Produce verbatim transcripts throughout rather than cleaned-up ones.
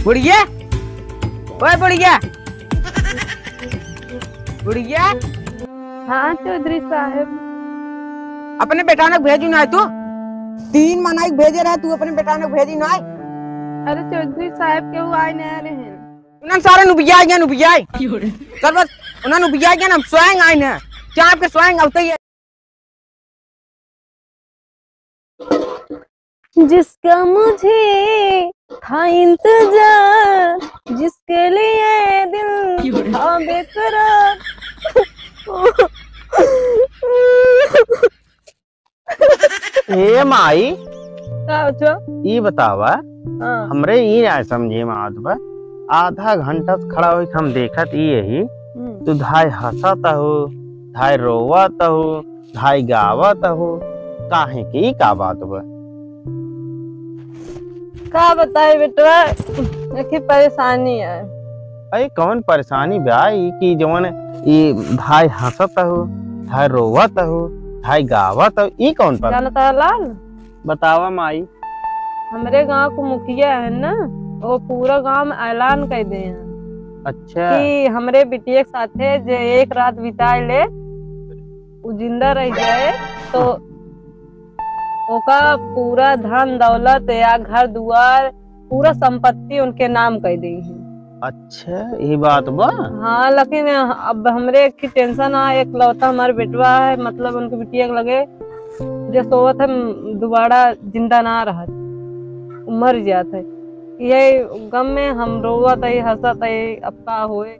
बुढ़िया, ओए बुढ़िया, बुढ़िया। हाँ चौधरी साहब। अपने बेटानक भेजी नाहीं तू? तीन मनई भेजे रहे, तू अपने बेटानक भेजी नाहीं? अरे चौधरी साहब, केहू आए नाहीं रहे। उन्हन सारे नुबिया गए, नुबिया। क्यों रे? चल बस, उन्हन नुबिया गए, हम स्वयं आए ना। क्या आपके स्वयं आते ही है? जिसका मुझे था इंतजार, जिसके लिए दिल क्यों रे? था बेकरार। ए माई, का हो छो? ई बतावा, हाँ। हमरे ई ना समझे में आवत बा, आधा घंटा से खड़ा होइके हम देखत ई यही, हम्म। तू धाय हंसत हो, धाय रोवत हो, धाय गावत हो, काहे के, ई का बात बा? का बताई बेटवा, एक परेशानी है। अरे कौन परेशानी बा ई कि जवन ई धाय हंसत हो, धाय रोवत हो, धाय गावत हो, ई कौन पर? जानत है लाल? बतावा माई। हमरे गांव को मुखिया है ना, वो पूरा गांव में ऐलान कर दे हैं। अच्छा। कि हमरे बिटिया के साथे जे एक रात बिताए ले, उ जिंदा रह जाए तो ओका पूरा धन दौलत या घर दुआर, पूरा संपत्ति उनके नाम कर दी है। अच्छा, ये बात बा? हाँ, लेकिन अब हमरे एक ठे tension आ, एकलौता हमार बेटवा है, मतलब उनके बिटिया के लगे जे सोवत है, दोबारा जिंदा ना रहत, उ मर जात है। यही गम में हम रोवत है, हंसत है, अब का होए।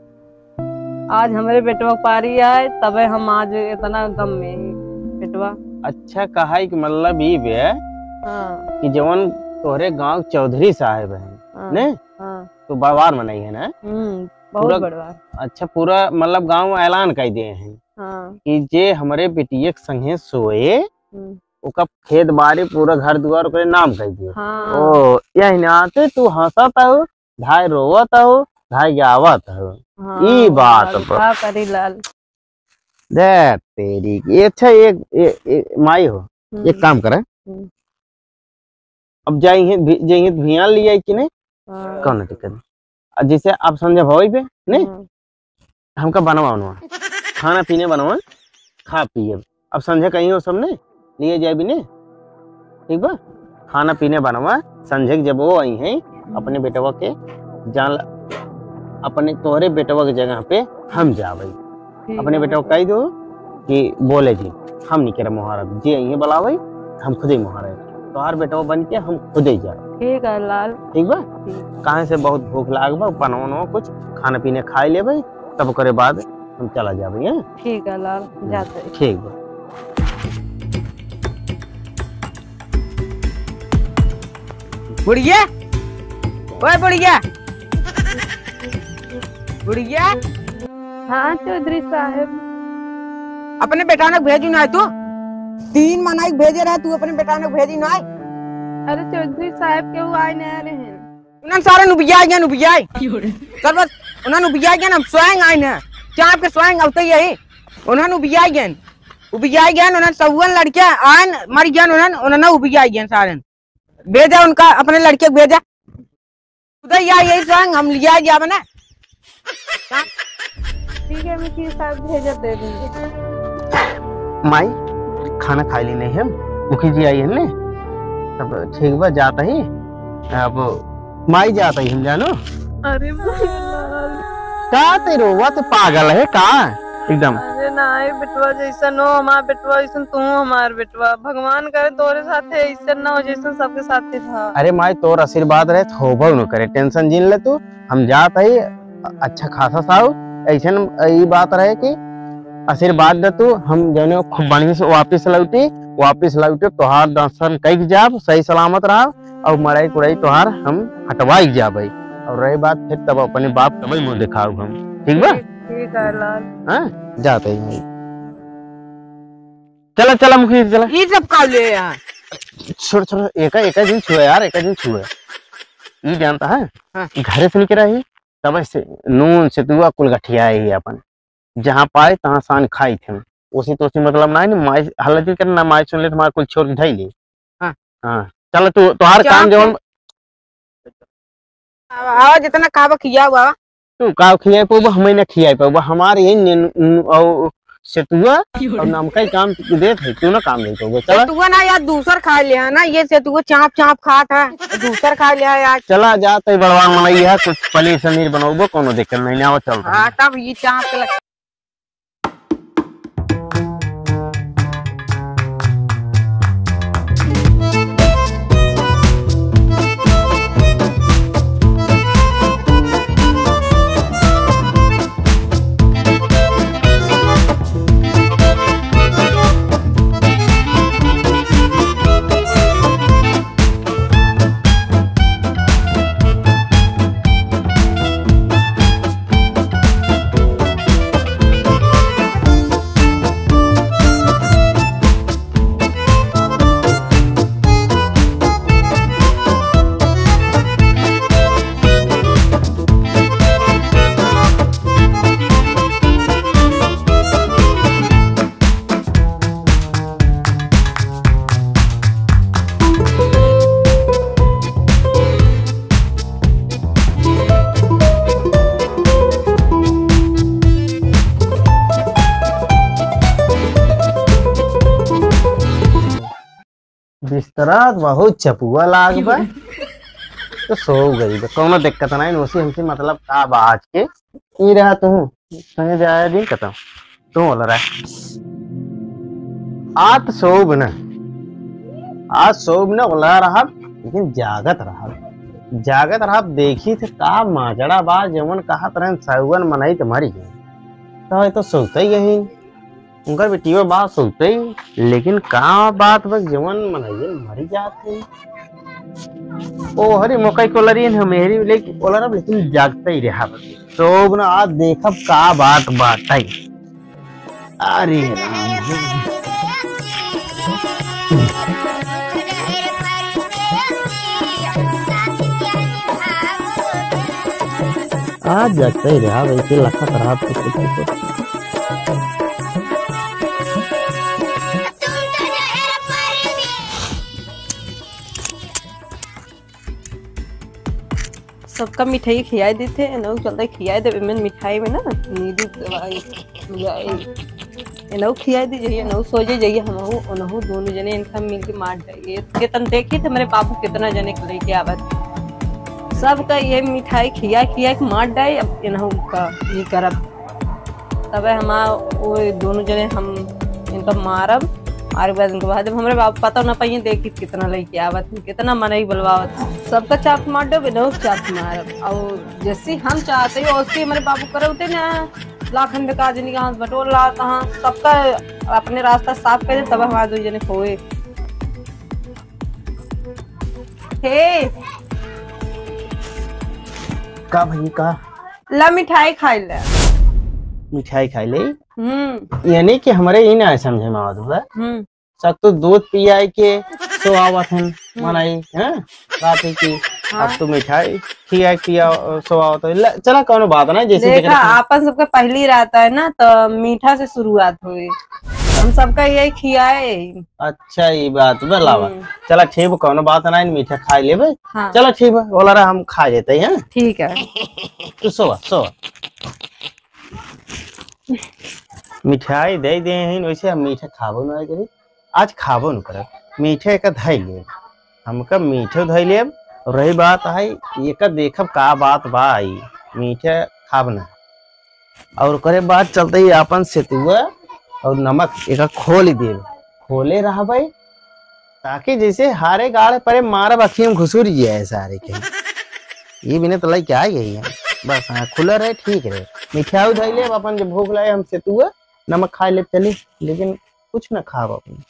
आज हमरे बेटवा के पारी आए, तबे हम आज इतना गम में ही, बेटवा। अच्छा, कहाई के मतलब ई बे हाँ। कि जवन तोहरे गांव चौधरी साहब हैं, हाँ, ने? हाँ। तो बड़वार मनई है ना? हम्म, बहुत पूरा बड़वार। अच्छा, पूरा मतलब गांव में ऐलान कर दिए हैं हाँ। कि जे हमरे बिटिया के संगे सोए, हम्म। ओका खेत बाड़ी पूरा घर दुआर ओकरे नाम कर दिए। हाँ। ओ, यही नाते तू हंसत हो, धाय रोवत हो, धाय गावत हो। हाँ, ई बात लाल, बा। का करी लाल? दे तेरी की। अच्छा, एक, एक, एक माई हो, हम्म। एक काम करे। हम्म। अब जाई है, भी-, जाई है तो भियान ले आई कि नहीं? हाँ। कौन दिक्कत? आ जैसे आप संझा भवई पे, नहीं? हम्म। हमका बनवा उनवा, खाना पीने बनवा, खा पिए। अब संझा कहीं हो सब ने, लिए जाए भी ने, ठीक बा? खाना पीने बनवा, संझा के जब वो आई हैं, अपने बेटवा के जान ला, अपने तोहरे बेटवा के जगह पे हम जाबे। ठीक अपने बा। बेटवा कह दो कि बोले जी, हम नहीं करे मुहारब, जे आई हैं बुलावे, हम खुदे मुहारे। तोहार बेटवा बन के हम खुदे जाए। ठीक है लाल। ठीक बा? ठीक। काहे से बहुत भूख लाग बा, बनवा उनवा कुछ खाना पीने खाई लेबे, तब ओकरे बाद हम चला जाबे, हैं? ठीक है लाल, हम्म, जाते हैं। ठीक बा। बुढ़िया, ओए बुढ़िया, बुढ़िया। हाँ चौधरी साहब। अपने बेटानक भेजी नाहीं तू? तीन मनई भेजे रहे, तू अपने बेटानक भेजी नाहीं? अरे चौधरी साहब, केहू आए नाहीं रहे। उन्हन सारे नुबिया गए, नुबिया। क्यों रे? चल बस, उन्हन नुबिया गए, हम स्वयं आए ना। क्या आपके स्वयं आते ही यही? उन्हन नुबिया गए, नुबिया गए, उन्हन सौवन लड़के आन, मर गए, उन्हन, उन्हन नुबिया गए सारे। भेजा उनका, अपने लड़के को भेजा। उधर या यही संग हम लिया जाब ना। ठीक है, मिसिर साहब भेजत दे देंगे। माई, खाना खाई ली नहीं हम, मुखी जी आई है ने, तब ठीक बा, जाता ही। अब माई जाता ही हम जानो। अरे मोरे लाल। का ते रोवा, ते पागल है का एकदम? अरे नाहीं बेटवा, जैसन हो हमार बेटवा, वैसन तू हमार बेटवा। भगवान करे तोरे साथे ऐसन ना हो जैसन सबके साथे था। अरे माई, तोर आशीर्वाद रहे तो होबो न करे, tension जिन ले तू। हम जात हई, अ-, अच्छा खासा साहु। ऐसन ई बात रहे कि आशीर्वाद दे तू, हम जौने खूब बढ़िया से वापिस लौटी, वापिस लौटे तोहार दर्शन कइके जाब, सही सलामत रहब, और मड़ई कुड़ई तोहार हम हटवाई जाबे, और रही बात फिर तब अपने बाप तबे मुँह दिखाऊ हम, ठीक बा? ठीक, ठीक है लाल। हाँ, जात हई। चला, चला मुखिया जी, चला। ई सब का ले यार? छोड़, छोड़, एका, एका जिन छुए यार, एका जिन छुए। ई जानता है? हाँ। घरे से निकला ही, तब से नून से दुआ कुल गठिया है अपन। जहाँ पाए तहाँ सान खाई थे। उसी तो उसी मतलब ना है ना, माई हल्ला जिन करना, माई सुन ले तो मार कुल छोड़ के धई ले। हाँ। हाँ। चला तू, तोहार क्या काम जवन आवा, जितना खाबा खियावा। तू का खियाई पाबा, हमें ना खियाई पाबा। हमार यही नेन-, न-, औ, सेतुआ और नमका ही काम देत है, तू ना काम दे पाबा। चला। सेतुआ ना यार, दूसर खाइ लिहा ना, ये सेतुआ चाँप चाँप खात है, दूसर खाइ लिहा यार। चला जा, तै बड़वा मनई है, कुछ पनीर सनीर बनौबो, कोनो दिक्कत नहीं, आवा चल। हाँ, तब ये चाँप के लग- बिस्तरा बहुत चपुआ लाग बा। तो सो गई बा, कौनो दिक्कत नहीं, उसी हमसे मतलब का बा आज के। ई रहा तू, संगे जाया दिन कतम। तू बोल रहा है। आज सोब न, आज सोब न बोला रहा, लेकिन जागत रहा। जागत रहा, देखी थे का माजड़ा बा, जवन कहत रहन सौगन मनई त मरी गए। तो ये तो सोते ही यही। उनकर बेटियो बा सोते ही, लेकिन का बात बस जवन मनई मरी जात है। ओ हरी मकई को लरी हम मेरी लेके ओलरब, लेकिन जागते ही रहा बस। तो ना आज देखब का बात बात है। अरे राम। आज जागते ही रहा, वैसे लखत रहा, कुछ, कुछ, कुछ। सबका मिठाई खियाए देते, एनहू चलते खियाए देबे। एमन मिठाई में ना नींदू दवाई, दवाई। एनहू खियाए दी जाइए, एनहू सो जाइए, हमहू, ओनहू दोनों जने इनका मिलके मार डाइए। केतन देखी तो मेरे बाबू कितना जने के लेके आवत। सबका ये मिठाई खिया, खिया के मार डाई, अब एनहू का ये करब। तबे हमार वो दोनों जने हम इनका मारब। और बाद इनके बाद हमरे बाप पता ना पाइए, देखी कितना लइके आवत हैं, कितना मनई बुलवावत हैं। सबका चाप मार देब, इनहू चाप मारब। और जैसे हम चाहते हैं, वैसे हमरे बाबू करे होते ना, लाखन बेकार जनी का हाथ बटोर लाता हाँ, सबका अपने रास्ता साफ कर दे, तब हमारे दो जने खोए। हे। का भई, का? ला मिठाई खाई ले। मिठाई खाई ले? हम्म। यानी कि हमरे ई ना समझे में आवत बा। हम्म। सब तो दूध पियाई के सोआवत हन, हम्म। मनाई, हैं? बात है कि हाँ। अब तो मिठाई खियाई पिया, सोआवत है। ल-, चला, कौनो बात ना, जैसे देखा, देखा। आपन सबके पहली रात है ना, तो मीठा से शुरुआत होई। हम सबका यही खियाए। अच्छा, ई बात बा, लावा। हम्म। चला, ठीक बा, कौनो बात ना, मीठा खाई लेबे। हाँ। चला, ठीक बा, ओलरा हम खा लेते हैं। ठीक है। तू सोवा, सोवा। मिठाई दे दे हैं, वैसे हम मीठा खाबो ना करी। आज खाबो न करब, मीठा एक धई लेब, हमका मीठो धई लेब। और रही बात है, एक देखब का बात बा, आई मीठा खाब ना। और ओकरे बाद चलते ही आपन सेतुआ और नमक एक खोल देब, खोले रहबे, ताकि जैसे हारे गाड़ परे मारब, अखियों में घुसुर जाए सारे के। ये बिना तो लइके आ गई है, बस हाँ, खुला रहे, ठीक रहे। मिठाई धई लेब अपन, जब भूख लगे हम सेतुआ नमक खाए लेब चली, लेकिन कुछ ना खाब अपन।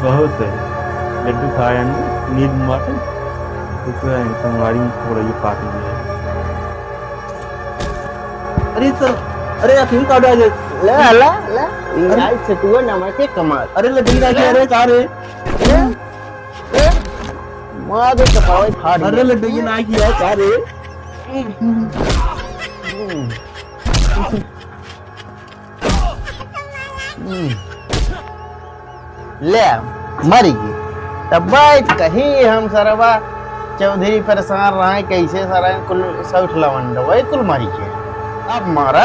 बहुत है। लड्डू खाए हैं, नींद मारे। कुछ है, संगवारी में थोड़ा ये पार्टी भी है। अरे सर, अरे अखिम का डाल दे। ले, ले, ले। अरे। आज से तू नमक के कमाल। अरे लड्डू ना किया रे, का रे? ए, ए, मार दे चपावे फाड़ अरे दे। लड्डू ये ना किया, का रे? हम्म। ले, मरी गई। तब भाई कहीं हम सरवा चौधरी परेशान रहे, कैसे सारा कुल सौठ लवंड वही कुल मरी गए। अब मारा,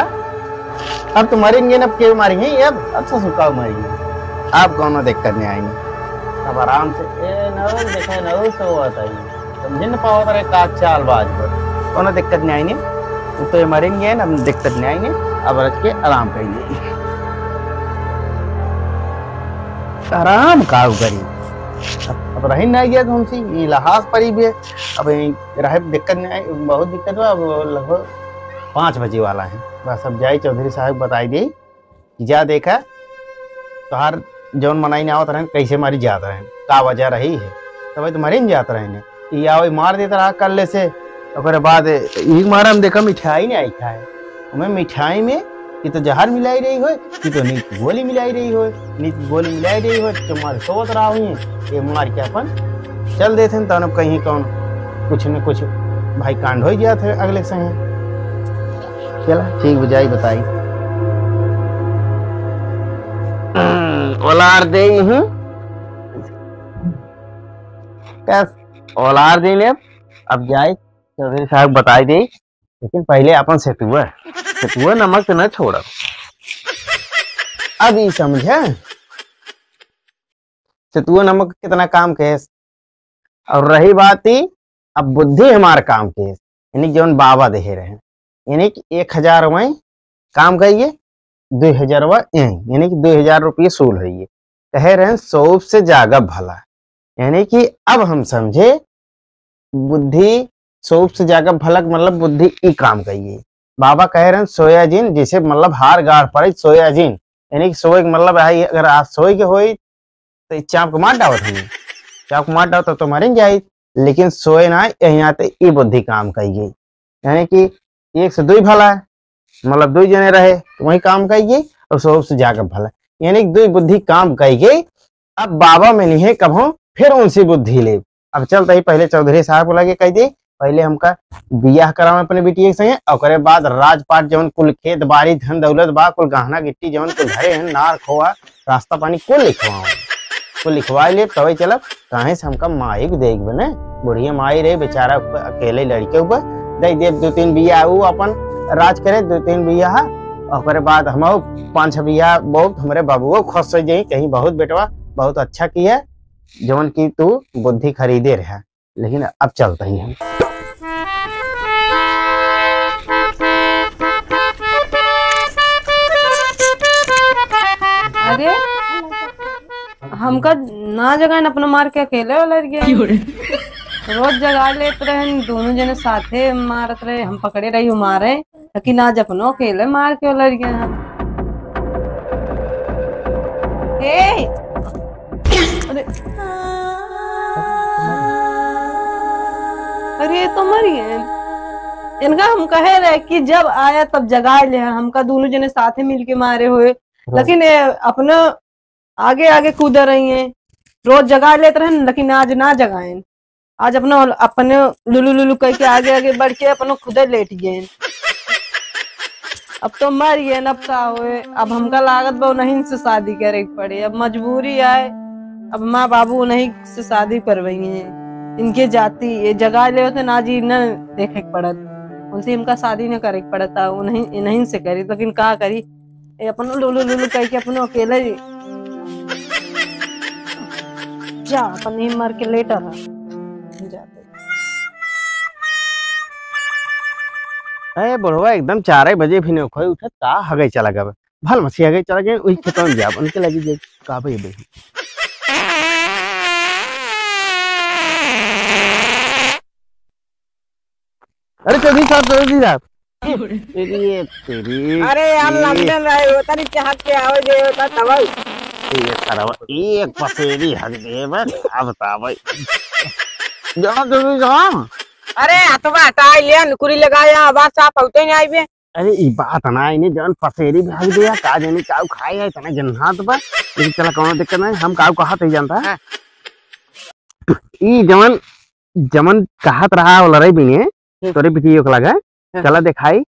अब तो मरेंगे ना, अब के मारेंगे? अब, अब ससुर का मरेंगे, अब कौनो दिक्कत नहीं आएंगे। अब आराम से, ए, नौ देखे, नौ से हुआ था ये। समझे न पावत रहे का चाल बाज पर। कोनो दिक्कत नहीं आईने। उ तो ये मरेंगे ना, हम दिक्कत नहीं आईने। अब रच के आराम करिए। आराम का करी? अब, अब रही नहीं गया तो हमसे, ये लहास परी भी है। अब यहीं रहे, दिक्कत नहीं आई, बहुत दिक्कत हुआ। अब लगभग पाँच बजे वाला है। बस अब जाई चौधरी साहब बताई दी। कि जा देखा, तोहार जौन मनई ना आवत रहन, कैसे मारी जात रहन, का वजह रही है, तब तो मरी न जात रहन। ई आवे मार देत रहा कल्ले से, ओकरे बाद ई मारा हम देखा मिठाई नहीं आई खाए, हमें मिठाई में कि तो जहर मिलाई रही हो, कि तो नींद की गोली मिलाई रही हो, नींद की गोली मिलाई रही हो, तो मार सोवत रहा हुई, ये मार के अपन चल देते हैं, तब कहीं कौन कुछ न कुछ भाई कांड हो जात है अगले संगे। चला, ठीक बुझाई बताई। ओलार दे हूँ। कस ओलार दे ले। अब जाए चौधरी साहब बताई दे, लेकिन पहले अपन सेतुआ, सेतुआ नमक तो न छोड़ा। अब ई समझे, सेतुआ नमक कितना काम के है। और रही बात ई, अब बुद्धि हमार काम के है, यानी कि जौन बाबा देहे रहे, यानी कि एक हजार वहीं काम कहिए, दुई हजार वा यहीं, यानी कि दुई हजार रुपये सूल होइए। कहे रहे, "सोप से जागब भला", यानी कि अब हम समझे, बुद्धि सोप से जागब भला के मतलब बुद्धि ई काम कहिए। बाबा कहे रहे, "सोया जिन", जैसे मतलब हार गाड़ पड़े, सोया जिन, यानी कि सोए के मतलब है, अगर आज सोए के होई, तो ई चाप के मार डावत हमें, चाप के मार डावत तो, तो मरे जाई, लेकिन सोए ना, यही नाते ई बुद्धि काम कही गई। यानी कि एक से दुई भला है, मतलब दुई जने रहे, तो वही काम कही गई, और सौ से जाकर भला, यानी कि दुई बुद्धि काम कही गई। अब बाबा में नहीं है, कभो फिर उनसे बुद्धि ले। अब चलते ही पहले चौधरी साहब को लगे कह दे, पहले हमका बियाह करावे अपने बिटिया के संगे, ओकरे बाद राजपाट जौन कुल खेत बाड़ी, धन दौलत बा, कुल गहना गिट्टी जौन कुल घरे हैं, नार खोआ, रास्ता पानी कुल लिखवाओ, कुल लिखवा ले, तबे चलब। काहे से हमका माई के देख बने, बुढ़िया माई रहे बेचारा, ऊपर अकेले लड़के ऊपर दे देब दो तीन बिया, ऊ अपन राज करे दो तीन बिया, ओकरे बाद हम पाँच छह बिया बहुत हमरे बाबुओ खुश हो जाई, कहीं बहुत बेटवा बहुत अच्छा किया, जौन की तू बुद्धि खरीदे रहा। लेकिन अब चलते ही हम। अरे, हमका ना जगाइन, अपना मार के अकेले उलर गया। क्यों रे? रोज जगा लेत रहन, दोनों जने साथे मारत रहे, हम पकड़े रही, मारे। लेकिन आज अपनो अकेले मार के उलर गया हम। ए! अरे। अरे, ये तो मर गए। इनका हम कहे रहे कि जब आया तब जगा ले, हमका दोनों जने साथे मिलके मारे हुए। हाँ। लेकिन ये अपना आगे आगे कूद रही हैं। रोज जगा लेत रहन, लेकिन आज ना जगाएन। आज अपना, अपने लुलु लुलु कह के आगे आगे बढ़ के अपनो खुदे लेट गए। अब तो मर गए, अब का होए? अब हमका लागत बा उन्हीं से शादी करे के पड़े। अब मजबूरी आए, अब माँ बाबू उन्हीं से शादी करवाएंगे। इनके जाति ये जगा ले होते ना जी, न देखे के पड़त, उनसे हमका शादी न करे के पड़ता, उन्हीं, इन्हीं से करी। लेकिन का करी, ए, अपनो लुलु लुलु कह के अपनो अकेले ही जा, अपन ही मर के लेटा रहा। जा। ए, बुढ़वा एकदम चार बजे भी नहीं खोई उठत, का हगे चला गए? भल मसी हगे चला गए, वही खेतवा में जाब, उनके लगी जाए, का भाई बे? अरे चौधरी साहब, चौधरी साहब। तेरी, ये तेरी, अरे यार, ये लंदन रहे हो, तनी चाहत के आवे जे होता तब। ये सरवा, एक पसेरी हग दे बस, अब बतावे। जाओ चौधरी साहब। अरे, हथवा हटा लिया, नुकुरी लगाया, आवाज साफ होते नहीं आई बे। अरे, ई बात ना, इन्हें जौन पसेरी भी हग दिया, का जाने का खाए है, इतना जन्हात बा। लेकिन चला, कौनो दिक्कत नहीं, हम का कहत ही जानता है। हाँ। ई जवन, जवन कहत रहा हो लड़ाई बिने, हम्म। तोरे बिटियो के लगे, हम्म। चला देखाई,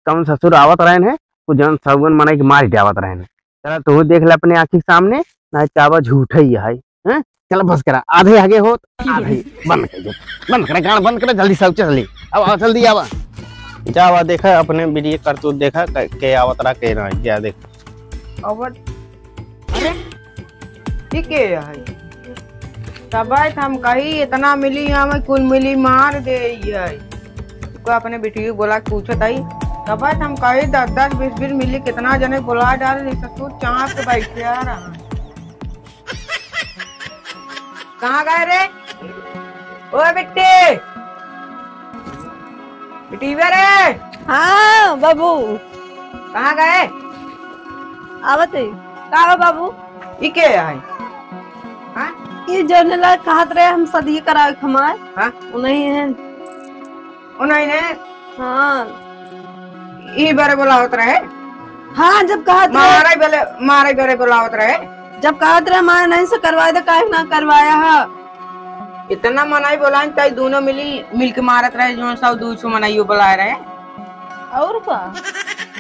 कौन ससुर आवत रहन है, कुछ जन सौगन मनाई के मार डावत रहे। चला तू देख ले अपने आँखी के सामने, ना चावा झूठ ही है, हैं? चला बस करा, आधे आगे होत, आधे बंद कर दे, बंद करा, गान बंद करा, जल्दी से चली, अब आवा, जल्दी आवा। जावा देखा अपने बीड़ी करतूत देखा, के, के आवत रहा, के ना, जा देख। अरे, ई के है? तबे त हम कही, इतना मिली, हमें कुल मिली मार दे है। तू अपने बिटिया बोला के पूछत आई। तबे त हम कही, दस दस बीस बीस मिली, कितना जने बोला डाल, नहीं ससुर चाप के बैठे आ रहा। कहाँ गए रे? ओ बिट्टी, बिटिया रे। हाँ बाबू। कहाँ गए? आवत है। का हो बाबू? ई के है? हाँ? ई जौने ला कहत रहे हम सदिये करावे के हमार। हाँ? उन्हीं है। उन्हीं ने? हाँ। ई बरे बोलावत रहे? हाँ, जब कहत रहे। मारे बरे, मारे बरे बोलावत रहे? जब कहत रहे, "हमारे नहीं से करवा दे, काहे ना करवाया है?" इतना मनाई बोलाइन, ताई दोनों मिली, मिलके मारत रहे, जौन सौ दू सौ मनाइयो बोलाए रहे। और का?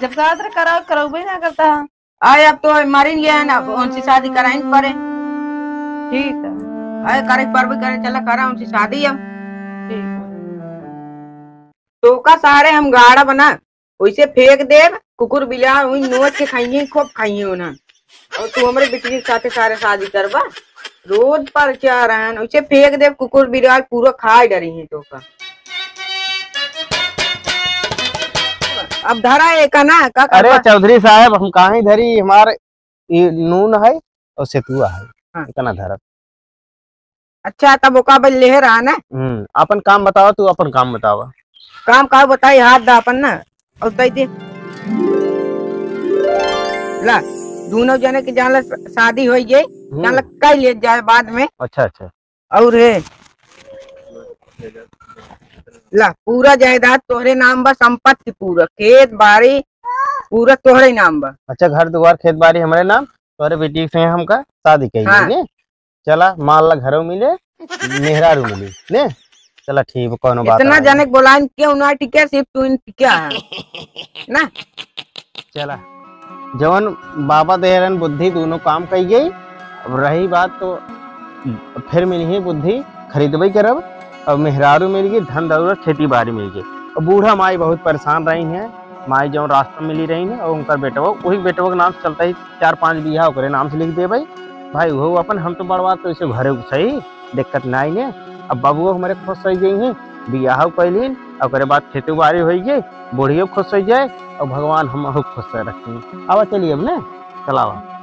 जब कहत रहे, "कराओ," करौबे ना करता है। आए, अब तो मरिन गए हैं ना, उनसे शादी कराइन पड़े। ठीक है। आए, करे परबे करे, चला करा उनसे शादी अब। ठीक है। तोका सारे हम गाड़ा बना, वैसे फेंक देब, कुकुर बिलार हुई नोच के खाइए, खूब खाइए उन्हें। और तू हमरे बिटिया के साथे सारे शादी करबा, रोड पर क्या रहन, वैसे फेंक देब, कुकुर बिलार पूरा खाए डरी हैं तोका। अब धरा एका ना, का अरे करबा? चौधरी साहब, हम काहे धरी, हमार ई नून है और सेतुआ है, हाँ। इतना धरत। अच्छा, तब ओका बल लेहे रहा ना? हम्म, अपन काम बतावा, तू अपन काम बतावा। काम का बताई, हाथ दा अपन ना, और तई दे। ला, दोनों जने के जान ला शादी होई गई, हम्म। जान ला कई ले जाए बाद में। अच्छा, अच्छा। और है, ला, पूरा जायदाद तोहरे नाम बा, संपत्ति पूरा, खेत बाड़ी पूरा तोहरे नाम बा। अच्छा, घर दुआर खेत बाड़ी हमरे नाम, तोहरे बेटी से हमका शादी कही हाँ। ने। चला, माल ला घरो मिले, मेहरारू मिली ने। चला, ठीक बा, कौनो बात इतना ना। जने के बोलाइन क्यों ना टिके, सिर्फ तू इन टिका है ना। चला, जवन बाबा दे रहन बुद्धि, दोनों काम कई गई। अब रही बात तो फिर मिली बुद्धि, खरीदबे करब। अब मेहरारू मिल गई, धन दौलत, खेती बाड़ी मिल गई। अब बूढ़ा माई बहुत परेशान रही हैं, माई जौन रास्ता मिली रही हैं, और उनकर बेटवा, वही बेटवा के नाम से चलता ही चार पांच बीघा ओकरे नाम से लिख देबे भाई, वो अपन, हम तो बड़वा तो इसे घरे सही, दिक्कत नाई ने। अब बाबुओ हमरे खुश हो गई हैं, बियाह कैलीन, ओकरे बाद खेती बाड़ी हो गई, बुढ़ियो खुश हो जाए और भगवान हम खुश रखें। अब चलिए अब ने, चलावा।